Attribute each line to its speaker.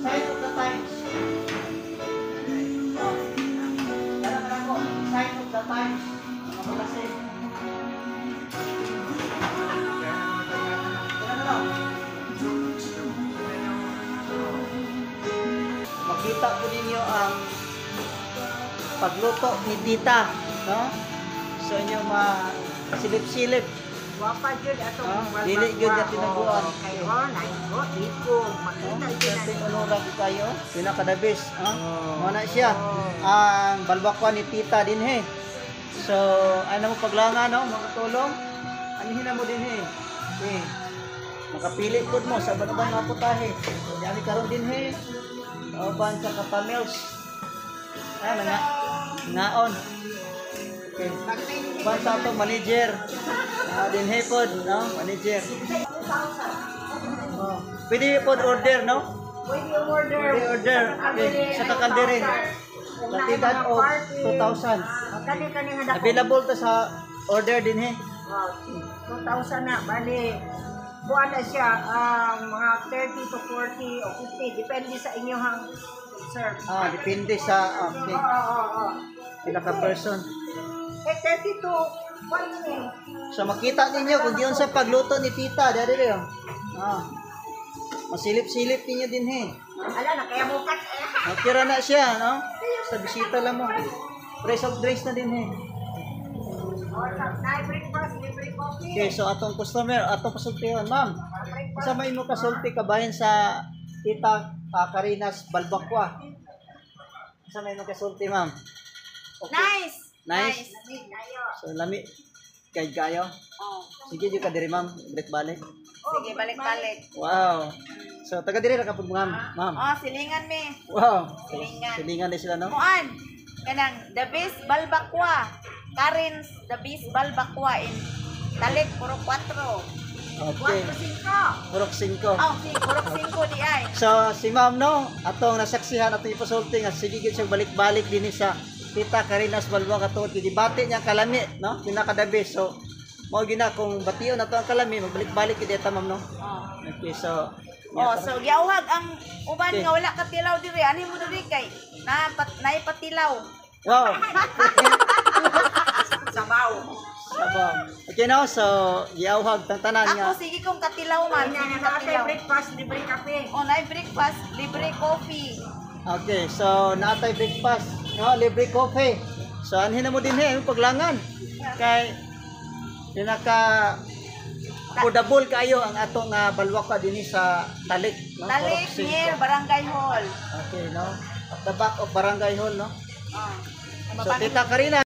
Speaker 1: Sign of the times. Oh. Tara ka ko. Sign of the times. Mga klase. Tara na lang. Makita po ninyo ang pagluto ni Tita, no? So inyo ma silip-silip.
Speaker 2: Wapa jud atong
Speaker 1: Ah, dili gyud nga tinaguan.
Speaker 2: Oh, kay oh, nay ko iko makita
Speaker 1: No?
Speaker 2: jud na.
Speaker 1: Swerte onora gyud kayo. Pinaka the best, no? Mo na siya ang balbakwa ni Tita dinhi. So, ano mo paglanga, no? Mga tulong. Anihin na mo dinhi. Okay. Makapili pud mo sa banban mga putahe. So, dami karon dinhi. Uban sa Katamils. Ah, nga ngaon. Okay. Uban sa atong manager. Ah, dinhi pod, no? Manager. Oh. Pwede pod order, no?
Speaker 2: Pwede order.
Speaker 1: Pwede order. Okay. Sa kakandirin. Katidad og 2,000.
Speaker 2: Kani kani nga dako.
Speaker 1: Available to sa order dinhi.
Speaker 2: Oh, 2,000 na bali. Kuan na siya mga 30 to 40 o 50, depende sa inyong serve.
Speaker 1: Ah, depende sa, okay.
Speaker 2: Oo.
Speaker 1: Pila ka person.
Speaker 2: Eh 32 kuan ni.
Speaker 1: So makita ninyo kung diyon sa pagluto ni Tita, dali dali. Ah. Masilip-silip ninyo dinhi.
Speaker 2: Ala na kaya bukat.
Speaker 1: Okay ra na siya, no? Sa bisita lang mo. Pre soft drinks na dinhi.
Speaker 2: Oh, na breakfast, libre coffee.
Speaker 1: Okay, so atong customer, atong pasultihan, ma'am. Sa may mo kasulti kabahin sa Tita Karina's Balbakwa? Sa may mo kasulti, ma'am? Okay.
Speaker 3: Nice.
Speaker 1: Nice. So lami kay kayo.
Speaker 3: Oh.
Speaker 1: Sige jud ka diri, ma'am, balik-balik.
Speaker 3: Sige, balik-balik.
Speaker 1: Wow. So taga diri ra ka pud, ma'am. Ma'am.
Speaker 3: Oh, silingan me.
Speaker 1: Wow.
Speaker 3: Silingan.
Speaker 1: Silingan din sila, no?
Speaker 3: Muan. Kanang the best balbakwa. Karin's the best balbakwa in Talik, Purok 4.
Speaker 1: Okay.
Speaker 2: 4-5.
Speaker 1: Purok 5.
Speaker 3: Oh, si Purok 5 di ay.
Speaker 1: So si ma'am, no, atong nasaksihan, atong ipasulti nga sige gyud siya balik-balik dinhi sa Tita Karina's Balbakwa tungod kay gibati niya ang kalami, no? Pinaka the best. So mao gina kung bation nato ang kalami, magbalik-balik gyud ta, ma'am, no?
Speaker 3: Oh.
Speaker 1: Okay, so
Speaker 3: Oh, so giauhag ang uban nga wala ka tilaw diri. Ani mo diri kay na pat nay patilaw.
Speaker 1: Wow.
Speaker 2: Sabaw.
Speaker 1: Sabaw. Okay, no, so giauhag tang tanan nga.
Speaker 3: Ako sige kong katilaw man,
Speaker 2: Kanya
Speaker 3: sige
Speaker 2: na naatay
Speaker 3: katilaw.
Speaker 2: breakfast, libre kape.
Speaker 3: Oh, nay breakfast, libre coffee.
Speaker 1: Okay, so naatay breakfast, no, libre coffee. So anhin na mo dinhi ang paglangan. Kay pinaka affordable kayo ang atong balwaka dinhi sa Talik, no?
Speaker 3: Talik
Speaker 1: Purok
Speaker 3: near
Speaker 1: Singko.
Speaker 3: Barangay Hall.
Speaker 1: Okay, no? At the back of Barangay Hall, no?
Speaker 3: Oh.
Speaker 1: So Tita Karina,